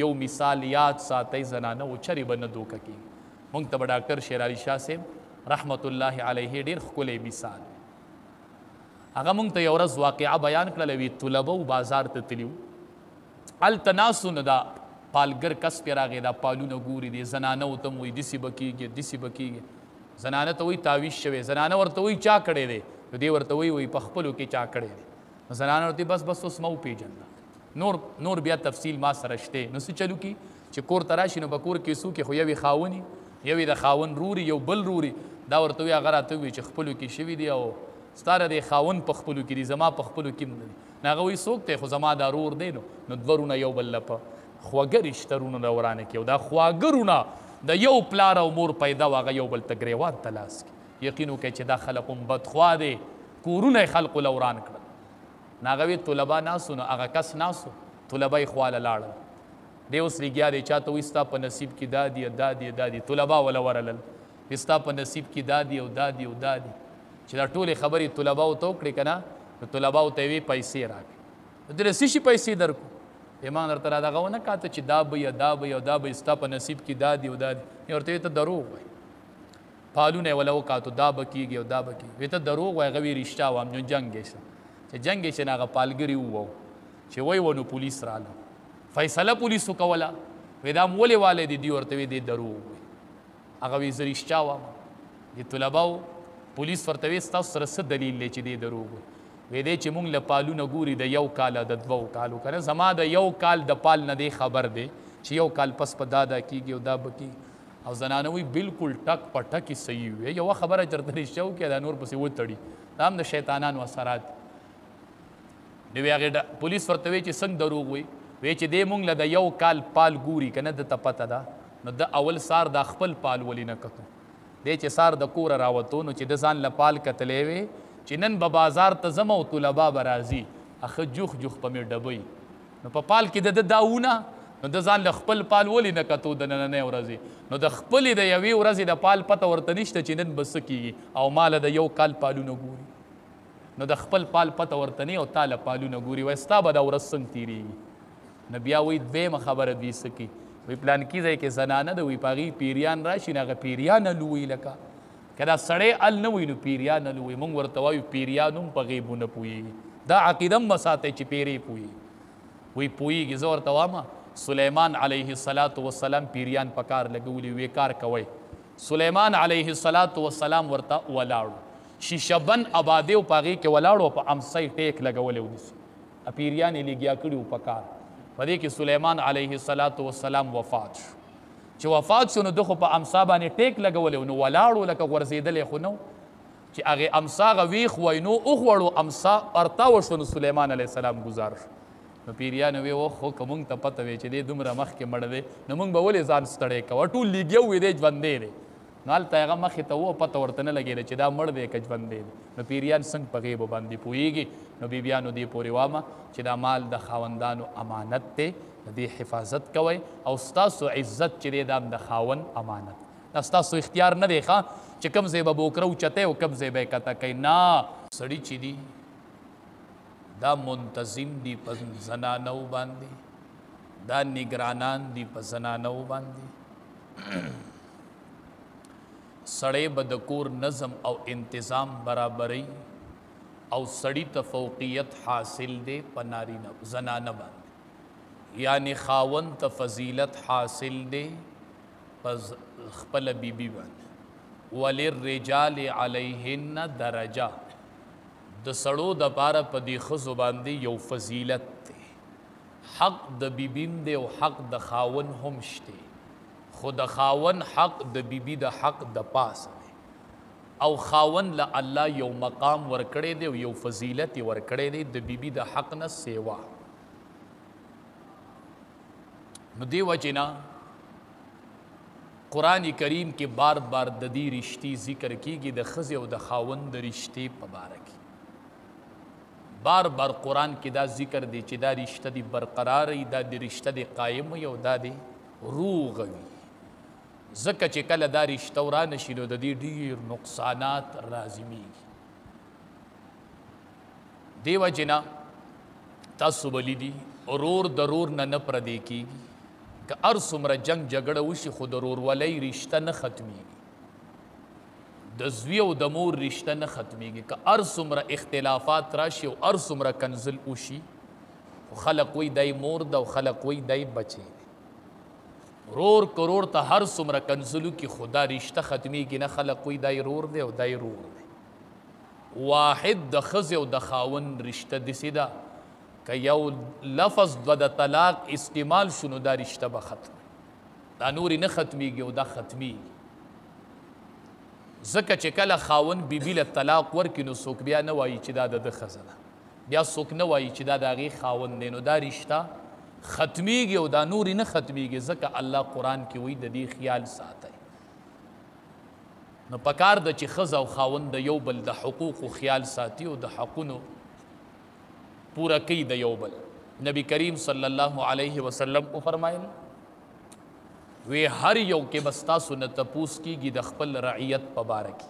یو مثال یاد ساتئ، زنانه و چرې به نه دوکه کېږي. مونږ ته به ډاکټر شیر علي شاه صاحب رحمت الله علیه ډېر ښکلی مثال، هغه مونږ ته یو ورځ واقعه بیان کړله. وي طلبه و بازار ته تللي وو، هلته ناست وو، نو دا پالګر کس پرې راغی، دا پالونه ګوري دي، زنانه ورته هم وایي داسې به کېږي داسې به کېږي. زنانه ته وایي تاویز شوی، زنانه ورته وایي چا کړی دی، نو دی ورته وایي وایي په خپلو کې چا کړی دی. نو زنانه ورته بس بس اوس ما وپېژنده، نور بیا تفصیل ما سره شته. نو څه چلو کي چې کور ته راشي، نو په کور کې څوک خو یوې خاوني، یوې د خاون روري، یو بل روري. دا ورته وایي هغه راته ووایي چې خپلو کې شوي دي او ستا د دې خاون په خپلو کې دي، زما په خپلو کې هم نه دي. نو هغه وایي څوک دی، خو زما دا رور دی. نو دوه رونه یو بل له په خواږه رشته رونه له ورانه کړي، او دا خواږه رونه د یو پلار او مور پیدا و، هغه یو بل ته ګریوان ته لاس کړي. یقین وکړئ چې دا خلک هم بدخوا دی، کورونه یې خلقو له وران کړل. نو هغه وایي طلبا ناست وو، نو هغه کس ناست و، طلبه یې خواله لاړل. دی اوس لګیا دی چا ته وایي ستا په نصیب کې دا دي دا دي دا دي. طلبا وله ورلل، وایي ستا په نصیب کې دا دي او دا دي او دا دي. چې دا ټولې خبرې طلباو ته وکړې که نه، نو طلباو ته یې ویې پیسې راکړې. نو درې څه شي پیسې درکړو؟ ما درته را دغه ونه کاته چې دا به یې دا به یې او دا به یې، ستا په نصیب کې دا دي او دا دي. یې ورته ویې ته دروغ وایې. پالونه یې وله وکاتو، دا به کېږي او دا به کېږي. ویې ته دروغ وایې. هغه ویې رښتیا وایم. نو جنګ یې شه، چې جنګ یې شه نو هغه پالګري ووهو، چې ویې وو نو پولیس راله، فیصله پولیسو کوله. ویې دا هم ولې والی دی؟ دوی ورته ویې دی دروغ وایي. هغه ویې زه رښتیا وایم. دې طلباو پولیس ورته ویې ستاسو سره څه دلیل دی چې دی دروغ وایي؟ ویې دی چې مونږ له پالونه ګوري د یو کال د دوو کالو، که نه زما د یو کال د پال نه دی خبر دی چې یو کال پس په دا دا کېږي او دا به کېږي. او زنانه وایي بلکل ټک په ټکې صحیح وي، یوه خبره چېرته رښتیا وکړي دا نور پسې وتړي، دا هم د شیطانانو اثرات دي. نو وی هغې پولیس ورته ویې چې څنګه دروغ وایي؟ ویې چې دی مونږ له د یو کال پال ګوري که نه ده ته پته ده، نو ده اول سار دا خپل پال ولې نه کتو؟ دی چې سار د کوره راوتو، نو چې ده ځان له پال کتلی وی چې نن به بازار ته ځم او طلبا به راځي، اخه جوخ جوخ په مې ډبوي، نو په پال کې د ده دا ونه، نو ده ځان له خپل پال ولې نه کتو د نننۍ ورځې؟ نو د خپلې د یوې ورځې د پال پته ورته نشته چې نن به څه کېږي، او ما له د یو کال پالونه ګوري، نو د خپل پال پته ورته نه او تا له پالونه ګوري، وایي ستا به دا ورځ څنګه تېرېږي؟ نو بیا وایي دویمه خبره دوی څه کوي؟ وایي پلانکي ځای کې زنانه ده، وایي په هغې پیریان راشي، نو هغه پیریان الووي، لکه که دا سړی ال نه وي نو پیریان الووي. مونږ ورته وایو پیریان هم په غیبو نه پوهېږي، دا عقیده هم مه ساتئ چې پیرې پوهېږي. وایي پوهېږي. زه ورته وایم سلیمان علیه الصلاة والسلام پیریان په کار لګولي، وی کار کوئ. سلیمان علیه الصلاة والسلام ورته ولاړو، شیشه بند ابادې او په هغې کې ولاړو، په امسۍ ټیک لګولی و، داسې پیریان یې لګیا کړي وو په کار. په دې کې سلیمان علیه الصلاة والسلام وفات شو. چې وفات شو نو ده خو په امسا باندې ټیک لګولی و، نو ولاړو لکه غورځېدلی خو نه و، چې هغې امسا هغه ویښ وای نو وخوړو، امسا ورتاوه شو، نو سلیمان علیه السلام ګزار شو. نو پیریانو وی وخو که مونږ ته پته وی چې دی دومره مخکې مړ دی، نو مونږ به ولې ځان ستړی کوه، ټول لګیا وي دی ژوندی دی. نو هلته هغه مخې ته و، پته ورته نه لګېده چې دا مړ دی که ژوندی دی. نو پیریان څنګه په غیبو باندې پوهېږي؟ نو بیبیانو دې پورې وامه چې دا مال د خاوندانو امانت دی، د دې حفاظت کوئ، او ستاسو عزت چې دی دا هم د خاوند امانت، دا ستاسو اختیار نه دی ښه چې کوم ځای به بوکره اوچتوئ او کوم ځای به یې کته کوئ. نه، سړي چې دي دا منتظم دي په زنانو باندې، دا نگرانان دي په زنانو باندې. سړی به د کور نظم او انتظام برابروي، او سړي ته فوقیت حاصل دی په نارینه زنانه باندې، یعنی خاوند ته فضیلت حاصل دی په خپله بیبي باندې. وللرجال علیهن درجه، د سړو دپاره په دې ښځو باندې یو فضیلت دی. حق د بیبي هم دی او حق د خاوند هم شته، خو د خاوند حق د بیبي د حق د پاسه دی، او خاوند له الله یو مقام ورکړی دی او یو فضیلت یې ورکړی دی د بیبي د حق نه سیوا. نو دې وجې نه قرآن کریم کې بار بار د دې رشتې ذکر کیږي، د ښځې او د خاوند د رشتې په باره کې بار بار قرآن کې دا ذکر دی چې دا رشته دې برقرار وي، دا دې رشته دې قایم وي او دا دې روغ وي. ځکه چې کله دا رشته ورانه شي نو د دې ډېر نقصانات لازمیږي. دې وجې نه تاسو به لیدي رور د رور نه نه پردی کېږي، که هر څومره جنګ جګړه وشي خو د ورورولۍ رشته نه ختمیږي، د زوی او د مور رشته نه ختمیږي. که هر څومره اختلافات راشي او هر څومره کنزل وشي خو خلق وایي دی مور ده او خلق وایي دی بچی دی. رور کرور ته هر څومره کنزل وکړي خو دا رشته ختمیږي نه، خلق وایي دی رور دی او دی رور دی. واحد د ښځې او د خاوند رشته داسې ده که یو لفظ دوه د طلاق استعمال شو نو دا رشته به ختم، دا نورې نه ختمیږي او دا ختمیږي. ځکه چې کله خاوند بیبي له طلاق ورکړي نو څوک بیا نه وایي چې دا د ده ښځه ده، بیا څوک نه وایي چې دا د هغې خاوند دی، نو دا رشته ختمیږي او دا نورې نه ختمیږي. ځکه الله قرآن کې وایي د دې خیال ساتئ. نو پکار ده چې ښځه او خاوند د یو بل د حقوقو خیال ساتي او د حقونو پوره کوي د یو بل. نبی کریم صلی الله علیه وسلم وفرمایل وی هر یو کې به ستاسو نه تپوس کیږي د خپل رعیت په باره کې،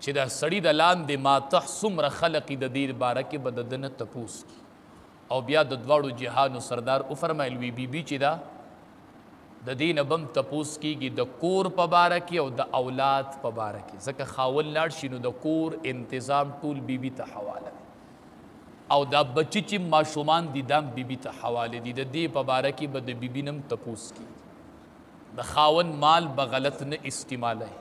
چې د سړي د لاندې ماتح څومره خلق د دې باره کې به د ده نه تپوس کیږي. او بیا د دواړو جهانو سردار وفرمایل وی بیبي چې ده د دې نه به هم تپوس کیږي د کور په باره کې او د اولاد په باره کې، ځکه خاوند لاړ شي نو د کور انتظام ټول بیبي ته حواله دی، او دا بچي چې ماشومان دي دا هم بیبي ته حواله دي. د دې په باره کې به د بیبي نه هم تپوس کیږي. د خاوند مال به غلط نه استعمالوي،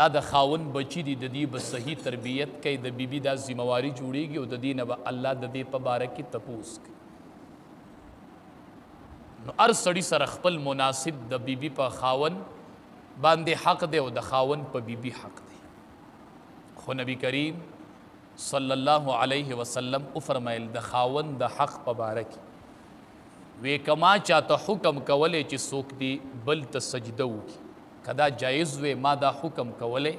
دا د خاوند بچي دي د دې به صحیح تربیت کوي، د بیبي دا ذمهواري جوړیږي او د دې نه به الله د دې په باره کې تپوس کوي. نو هر سړي سره خپل مناسب د بیبي په خاوند باندې حق دی او د خاوند په بیبي حق دی. خو نبی کریم صلی الله علیه وسلم وفرمایل د خاوند د حق په باره کې وی که ما چاته حکم کولی چې څوک دې بل ته سجده وکړي، که دا جایز وی ما دا حکم کولی،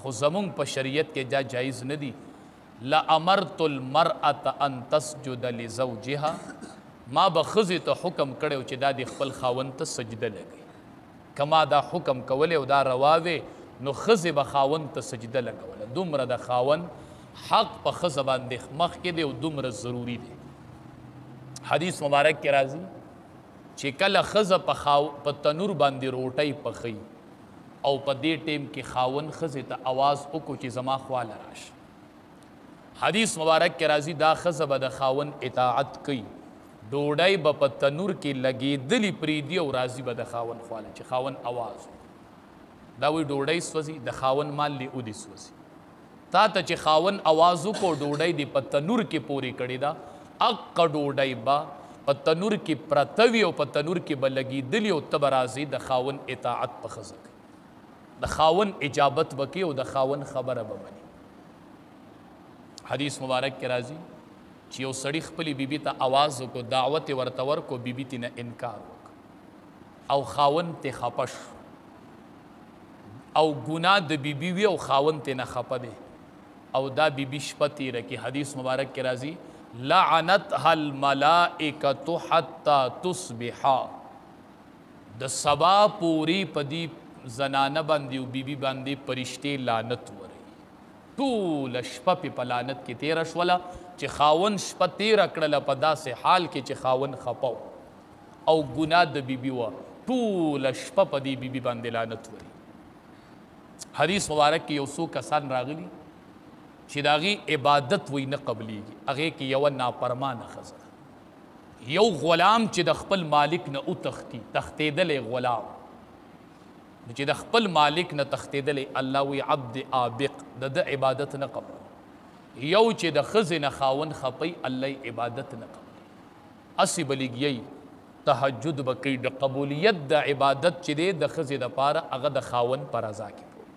خو زمونږ په شریعت کې دا جایز نه دی. لأمرت المرأة أن تسجد لزوجها، ما به ښځې ته حکم کړی و چې دا دې خپل خاوند ته سجده لګوي. که ما دا حکم کولی او دا روا وی نو ښځې به خاوند ته سجده لګوله. دومره د خاوند حق په ښځه باندې مخکې دی او دومره ضروري دی. حدیث مبارک کې راځي چې کله ښځه په تنور باندې روټۍ پخوي او په دې ټیم کې خاوند ښځې ته اواز وکړو چې زما خواله راشه، حدیث مبارک کې راځي دا ښځه به د خاوند اطاعت کوي، ډوډۍ به په تنور کې لګېدلې پرېږدي او راځي به د خاوند خواله چې خاوند اواز وکړو. دا وایي ډوډۍ سوځي، د خاوند مال دې ودې سوځي. تا ته چې خاوند اواز وکړو ډوډۍ دې په تنور کې پورې کړې ده، اقه ډوډۍ به په تنور کې پرته وي او په تنور کې به لګېدلې او ته به راځې د خاوند اطاعت په ښځه کوي، د خاوند اجابت به کوي او د خاوند خبره به مني. حدیث مبارک کې راځي چې یو سړي خپلې بیبي ته اواز وکړو، دعوت یې ورته ورکړو، بیبي ترې نه انکار وکړ او خاوند ترې خفه شو، او ګناه د بیبي وي او خاوند ترې نه خفه دی، او دا بیبي شپه تېره کړي. حدیث مبارک کې راځي لعنتها الملائکة حتی تصبح، د سبا پورې په دې زنانه باندې او بیبي باندې فرشتې لعنت وري. ټوله شپه پې په لعنت کې تېره شوله چې خاوند شپه تېره کړله په داسې حال کې چې خاوند خفه و او ګناه د بیبي وه، ټوله شپه په دې بیبي باندې لعنت وري. حدیث مبارک کې یو څو کسان راغلي چې د هغې عبادت وایي نه قبلیږي، هغې کې یوه ناپرمانه ښځه ده، یو غلام چې د خپل مالک نه وتښتي، تښتېدلی غلام، نو چې د خپل مالک نه تښتېدلی الله وایي عبد آبق، د ده عبادت نه قبلوي. یو چې د ښځې نه خاوند خپوي الله یې عبادت نه قبلوي، هسې به لګیي تهجد به کوي. د قبولیت د عبادت چې دی د ښځې دپاره هغه د خاوند په رضا کې پروت.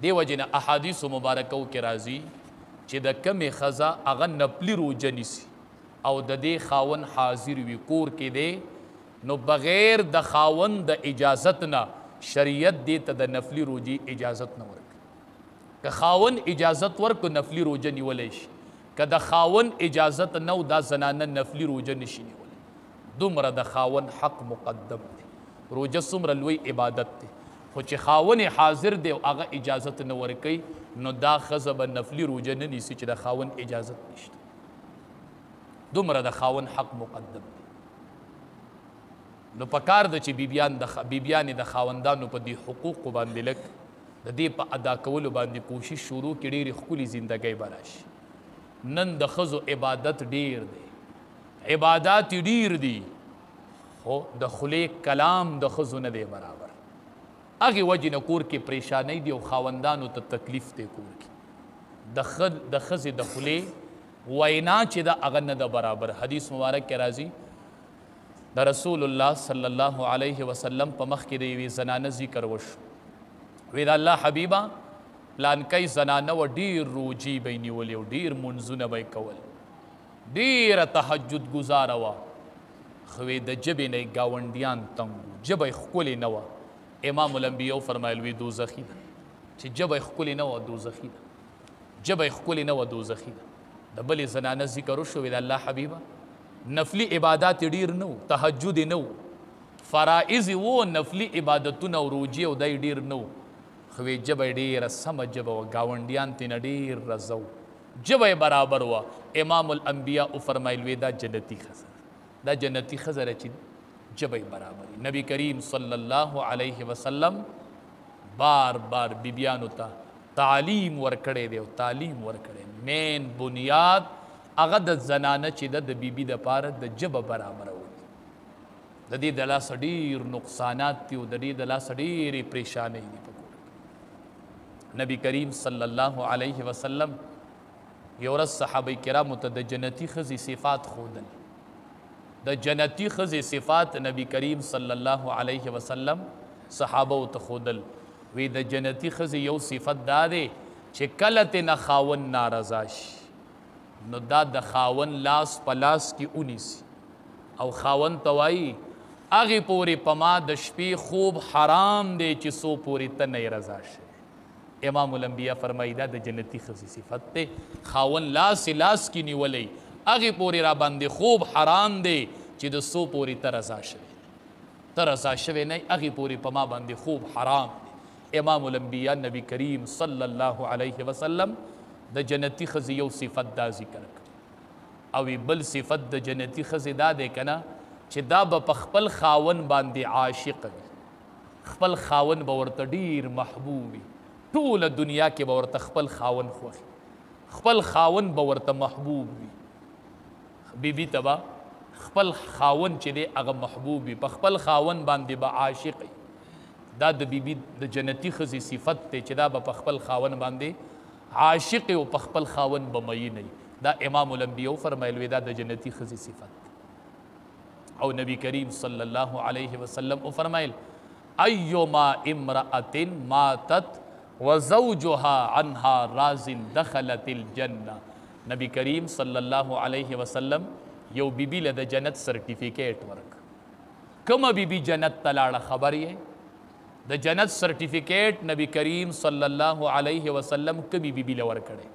دې وجې نه احادیثو مبارکو کې راځي چې د کمې ښځه هغه نپلي روژه نیسي او د دې خاوند حاضر وي کور کې دی، نو بغیر د خاوند د اجازت نه شریعت دې ته د نفلي روژې اجازت نه ورکوي. که خاوند اجازت ورکړو نفلي روژه نیولی شي، که د خاوند اجازت نه و دا زنانه نفلي روژه نشي نیولی. دومره د خاوند حق مقدم دی. روژه څومره لوی عبادت دی، خو چې خاوند یې حاضر دی او هغه اجازت نه ورکوي نو دا ښځه به نفلي روژه نه نیسي چې د خاوند اجازت نشته. دومره د خاوند حق مقدم دی. نو پکار ده چې بیبیانې د خاوندانو په دې حقوقو باندې لږ د دې په ادا کولو باندې کوشش شروع کړي، ډېرې ښکلې زندګۍ به راشي. نن د ښځو عبادت ډېر دی، عبادات ډېر دي، خو د خولې کلام د ښځو نه دی برابر. هغې وجې نه کور کې پریشانۍ دي او خاوندانو ته تکلیف دی. کور کې د ښځې د خولې وینا چې ده هغه نه ده برابر. حدیث مبارک کې راځي د رسول الله صلی الله علیه وسلم په مخ کې د یوې زنانه ذکر وشو. وی د الله حبیبه، پلانکی زنانه وه، ډېر روجې به یې نیولې او ډېر مونځونه به یې کول، ډېره تهجد ګزاره وه، خو وی د ژبې نه یې ګاونډیان تنګ وو، ژبه یې ښکلې نه وه. امام الانبیاء فرمایل وی دوزخي ده، چې ژبه یې ښکلې نه وه دوزخي ده، ژبه یې ښکلې نه وه دوزخي ده. د بلې زنانه ذکر وشو، وی د الله حبیبه، نفلي عبادات یې ډېر نه وو، تهجد یې نه وو، فرائض یې وو، نفلي عبادتونه او روژې او دا یې ډېر نه وو، خو وی ژبه یې ډېره سمه ژبه وه، ګاونډیان ترې نه ډېر رضا وو، ژبه یې برابر وه. امام الانبیاء وفرمایل وی دا جنتي ښځه ده، دا جنتي ښځه ده چې ژبه یې برابر. نبی کریم صلی الله علیه وسلم بار بار بیبیانو ته تعلیم ورکړی دی او تعلیم ورکړی. مین بنیاد هغه د زنانه چې ده د بیبي دپاره د ژبه برابرول دي. د دې د لاسه ډېر نقصانات دي او د دې د لاسه ډېرې پریشانۍ دي په کور کې. نبی کریم صلی الله علیه وسلم یو ورځ صحابه کرامو ته د جنتي ښځې صفات ښودل. د جنتي ښځې صفات نبی کریم صلی الله علیه وسلم صحابه ته ښودل. وی د جنتي ښځې یو صفت دا دی چې کله ترې نه خاوند نارضا شي نو دا د خاوند لاس په لاس کې ونیسي او خاوند ته وایي هغې پورې په ما د شپې خوب حرام دی چې څو پورې ته نه یې رضا شوی. امام الانبیاء فرمایي دا د جنتي ښځې صفت دی، خاوند لاس یې لاس کې نیولی، هغې پورې را باندې خوب حرام دی چې د څو پورې ته رضا شوی، ته رضا شوی نه، هغې پورې په ما باندې خوب حرام دی. امام الانبیاء نبی کریم صلی الله علیه وسلم د جنتي ښځې یو صفت دا ذکر کړ. او بل صفت د جنتي ښځې دا دی که نه چې دا به په خپل خاوند باندې عاشق وي، خپل خاوند به ورته ډېر محبوب وي، ټوله دنیا کې به ورته خپل خاوند خوښي، خپل خاوند به ورته محبوب وي. بیبي ته به خپل خاوند چې دی هغه محبوب وي، په خپل خاوند باندې به عاشق وي. دا د بیبي د جنتي ښځې صفت دی چې دا به په خپل خاوند باندې عاشق او په خپل خاوند به مین وي. دا امام الانبیاء فرمایل وی دا د جنتي ښځې صفت دی. او نبی کریم صلی الله علیه وسلم وفرمایل ایما امرأة ماتت وزوجها عنها راض دخلت الجنة. نبی کریم صلی الله علیه وسلم یو بیبي له د جنت سرټیفیکیټ ورک. کومه بیبي جنت ته لاړه خبر یې؟ د جنت سرټیفیکیټ نبی کریم صلی الله علیه وسلم کومې بیبي له ورکړی؟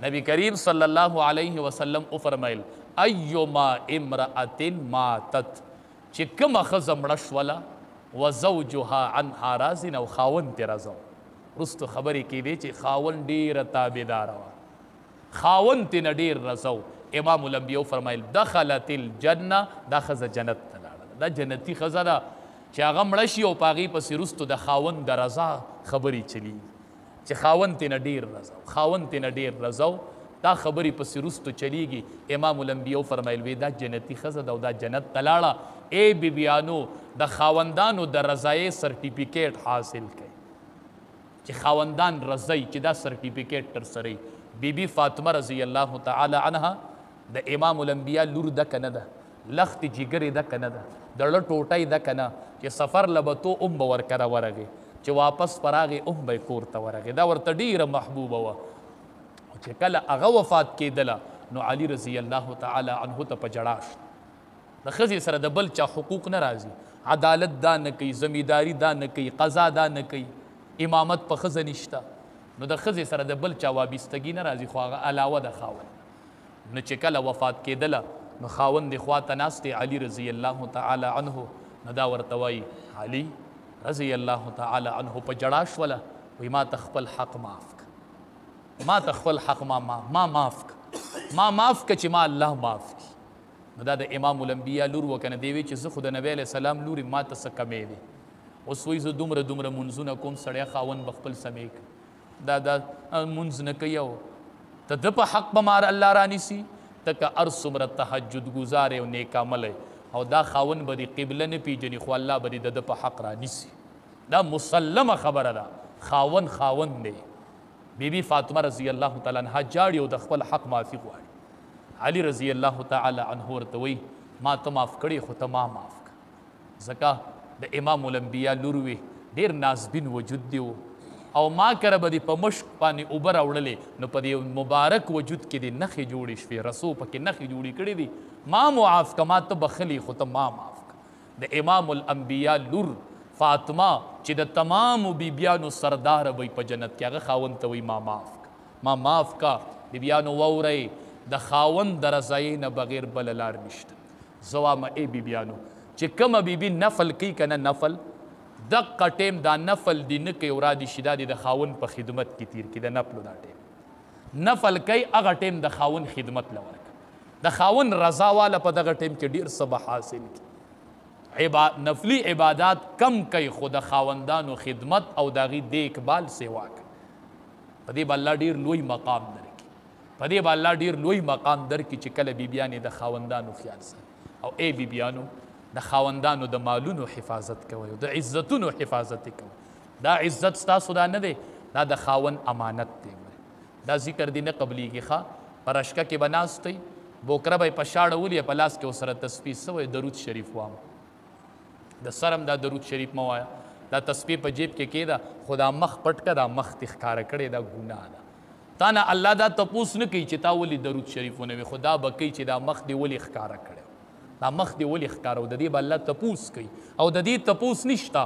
نبی کریم صلی الله علیه وسلم وفرمایل ایما امرأة ماتت، چې کومه ښځه مړه شوله وزوجها عنها راض او خاوند ترې رضا و. وروستو خبرې کېدې چې خاوند ډېره تابعداره وه، خاوند ترې نه ډېر رضا و. امام الانبیاء فرمایل دخلت الجنة، دا ښځه جنت ته لاړه. دا جنتي ښځه ده چې هغه مړه شي او په هغې پسې وروستو د خاوند د رضا خبرې چلېږي چې خاوند ترې نه ډېر رضا و، خاوند ترې نه ډېر رضا و، دا خبرې پسې وروستو چلېږي. امام الانبیاء فرمایل وی دا جنتي ښځه ده او دا جنت ته لاړه. ای بیبیانو، د خاوندانو د رضایې سرټیفیکیټ حاصل کړئ چې خاوندان رضای چې دا سرټیفیکیټ تر سره. بیبي فاطمه رضی الله تعالی عنها د امام الانبیاء لور ده که نه ده؟ لښتې جګرې ده که نه ده؟ د زړه ټوټه ده که نه؟ چې سفر له به تو هم به ورکره ورغې، چې واپس به راغې هم به یې کور ته ورغې. دا ورته ډېره محبوبه وه. او چې کله هغه وفات کېدله نو علی رضی الله تعالی عنه ته په ژړا شو. د ښځې سره د بل چا حقوق نه راځي، عدالت دا نه کوي، زمینداري دا نه کوي، قضا دا نه کوي، امامت په ښځه نشته. نو د ښځې سره د بل چا وابستګي نه راځي، خو هغه علاوه د خاوند. نو چې کله وفات کېدله نو خاوند یې خواته ناست دی علی رضی الله تعالی عنه. نو دا ورته وایي علی رضی الله تعالی عنه په ژړا شوله، وایي ما ته خپل حق معاف کړه، ما ته خپل حق ما معاف کړه، ما معاف کړه چې ما الله معاف کړي. نو دا د امام الانبیا لور وه که نه، دی وی چې زه خو د نبی علیه السلام لور یم، ما ته څه کمی دی؟ اوس وایي زه دومره دومره مونځونه کوم، سړی خاوند به خپل سمې کوي، دا دا مونځ نه کوي او ته ده په حق به مار الله رانیسي. ته که هر څومره تهجد ګزار او نیک عمل او دا خاوند به دې قبله نه پیژني، خو الله به دې د ده په حق رانیسي. دا مسلمه خبره ده، خاوند خاوند دی. بی بی فاطمه رضی الله تعالی عنها جاړي او د خپل حق معافي غواړي. علي رضی الله تعالی عنه ورته وایي ما ته معاف کړې خو ته ما معاف کړه، ځکه د امام الانبیا لور وي، ډېر نازبین وجود دی او ما کره به دې په مشک باندې اوبه راوړلې، نو په دې مبارک وجود کې دې نښې جوړې شوې، رسو پکې نښې جوړې کړې دي. ما معاف که، ما ته بخښلې خو ته ما معاف که. د امام الانبیا لور فاطمه چې د تمامو بیبیانو سرداره وي په جنت کې، هغه خاوند ته وایي ما معاف که، ما معاف که. بیبیانو واورئ، د خاوند د رضایۍ نه بغیر بله لار نشته. زه وایم ای بیبیانو چې کومه بیبي نفل کوي که نه، نفل دقه ټیم دا نفل دی نه کوي او را دي شي، دا دې د خاوند په خدمت کې تیر کړي. د نفلو دا ټیم نفل کوي، هغه ټیم د خاوند خدمت له ورکړه، د خاوند رضا واله په دغه ټیم کې ډېر څه به حاصل کړي. نفلي عبادات کم کوي خو د خاوندانو خدمت او د هغې د اقبال سیوا کوي. په دې به الله ډېر لوی مقام درکړي، په دې به الله ډېر لوی مقام درکړي چې کله بیبیانې د خاوندانو خیال ساتي. او ای بیبیانو د خاوندانو د مالونو حفاظت کوئ او د عزتونو حفاظت کوئ. دا عزت ستاسو دا نه دی، دا د خاوند امانت دی. دا ذکر دی نه قبلیږي. ښه په رشکه کې به ناست وئ، بوکره به یې په شا اړولي، په لاس کې ورسره تسبیح څه وایي؟ درود شریف وام. د سرم دا درود شریف مه وایه، دا تسبیح په جیب کې کېده، خو دا مخ پټ که، دا مخ دې ښکاره کړی، دا ګناه ده. تا نه الله دا تپوس نه کوي چې تا ولې درود شریف ونه وي، خو دا به کوي چې دا مخ دې ولې ښکاره کړی، دا مخ دې ولې ښکاره و، د دې به الله تپوس کوي. او د دې تپوس نشته،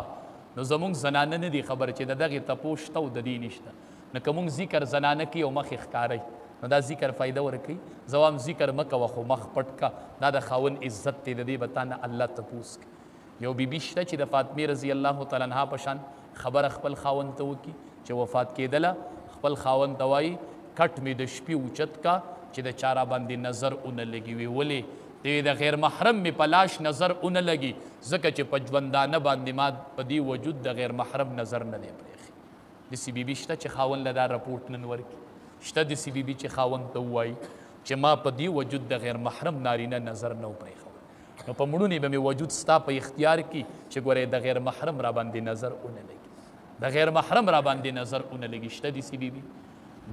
نو زموږ زنانه نه دي خبر چې د دغې تپوس شته او د دې نشته. نو که موږ ذکر زنانه کوي او مخ یې ښکاروي، نو دا ذکر فایده ورکوي. زه وایم ذکر مه کوه خو مخ پټ که، دا د خاوند عزت دی، د دې به تا نه الله تپوس کوي. یو بیبي شته چې د فاطمې رضی الله تعالی عنها په شان خبره خپل خاوند ته وکړي چې وفات کېدله، خپل خاوند ته وایي کټ مې د شپې اوچت کا چې د چا را باندې نظر ونه لګي. وي ولې؟ دی د غیر محرم مې په لاش نظر ونه لګي، ځکه چې په ژوندانه باندې ما په دې وجود د غیر محرم نظر نه دی پرېښی. داسې بیبي شته چې خاوند له دا رپورټ نن ورکړي؟ شته داسې بیبي چې خاوند ته ووایي چې ما په دې وجود د غیر محرم نارینه نظر نه و پرېښود، نو په مړونې به مې وجود ستا په اختیار کې چې ګورې د غیر محرم را باندې نظر ونه لګي، د غیر محرم را باندې نظر ونه لګي. شته داسې بیبي؟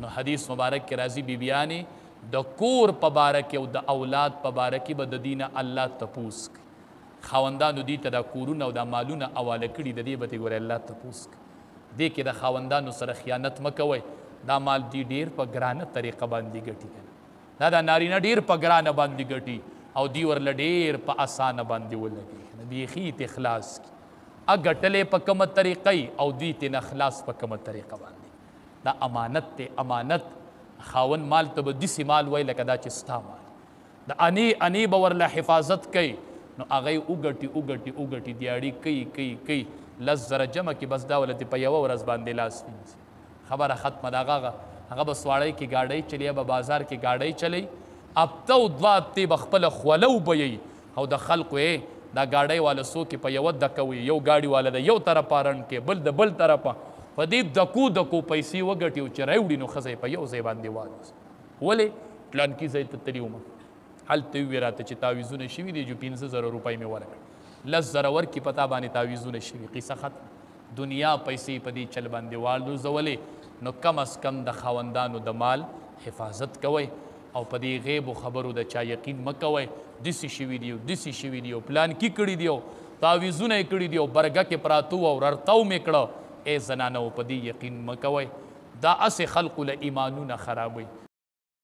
نو حدیث مبارک کې راځي بیبیانې د کور په باره کې او د اولاد په باره کې به د دینه الله تپوس کوي. خاوندانو دې ته دا کورونه او دا مالونه حواله کړي، د دې به ترې ګورې الله تپوس کوي. دې کې د خاوندانو سره خیانت مه کوئ، دا مال دی ډېر په ګرانه طریقه باندې ګټي، که نه دا د نارینه ډېر په ګرانه باندې ګټي او دی ورله ډېر په اسانه باندې ولګي، بیخي ترې خلاص کړي. ګټلې په کومه طریقه او دوی ترې نه خلاص په کومه طریقه باندې. دا امانت دی، امانت. خاوند مال ته به داسې مال وایي لکه دا چې ستا مال، د انې انې به ورله حفاظت کوي. نو هغه یې وګټي وګټي وګټي، دیاړي کوي کوي کوي، 10,000 جمع کړي، بس دا ورله په یوه ورځ باندې لاس وینځي، خبره ختمه ده. هغه به سواړۍ کې ګاډۍ چلی، به بازار کې ګاډۍ چلی، هفته او دوه هفتې به خپله خوله وبیي او د خلکو یې دا ګاډۍ واله څوک یې په یوه دکه وي، یو ګاډي واله د یو طرفه رنډ کې، بل د بل طرفه، په دې دکو دکو پیسې وګټي او چې راوړي نو ښځه یې په یو ځای باندې والوځي. ولې؟ پلانکي ځای ته تللي وم، هلته یې وویل راته چې تعویذونه شوي دي، جو 5,000 روپۍ مې ورکړې، 10,000 ورکړي په تا باندې تعویذونه شوي، قصه ختمه. دنیا پیسې په دې چل باندې والوځولې. نو کم از کم د خاوندانو د مال حفاظت کوئ او په دې غیبو خبرو د چا یقین مه کوئ. داسې شوي دي او داسې شوي دي او پلانکي کړي دي او تعویذونه یې کړي دي او برګه کې پراتو او ررتاو مې کړه. ای زنانو په دې یقین مه کوئ، دا هسې خلقو له ایمانونه خرابوي.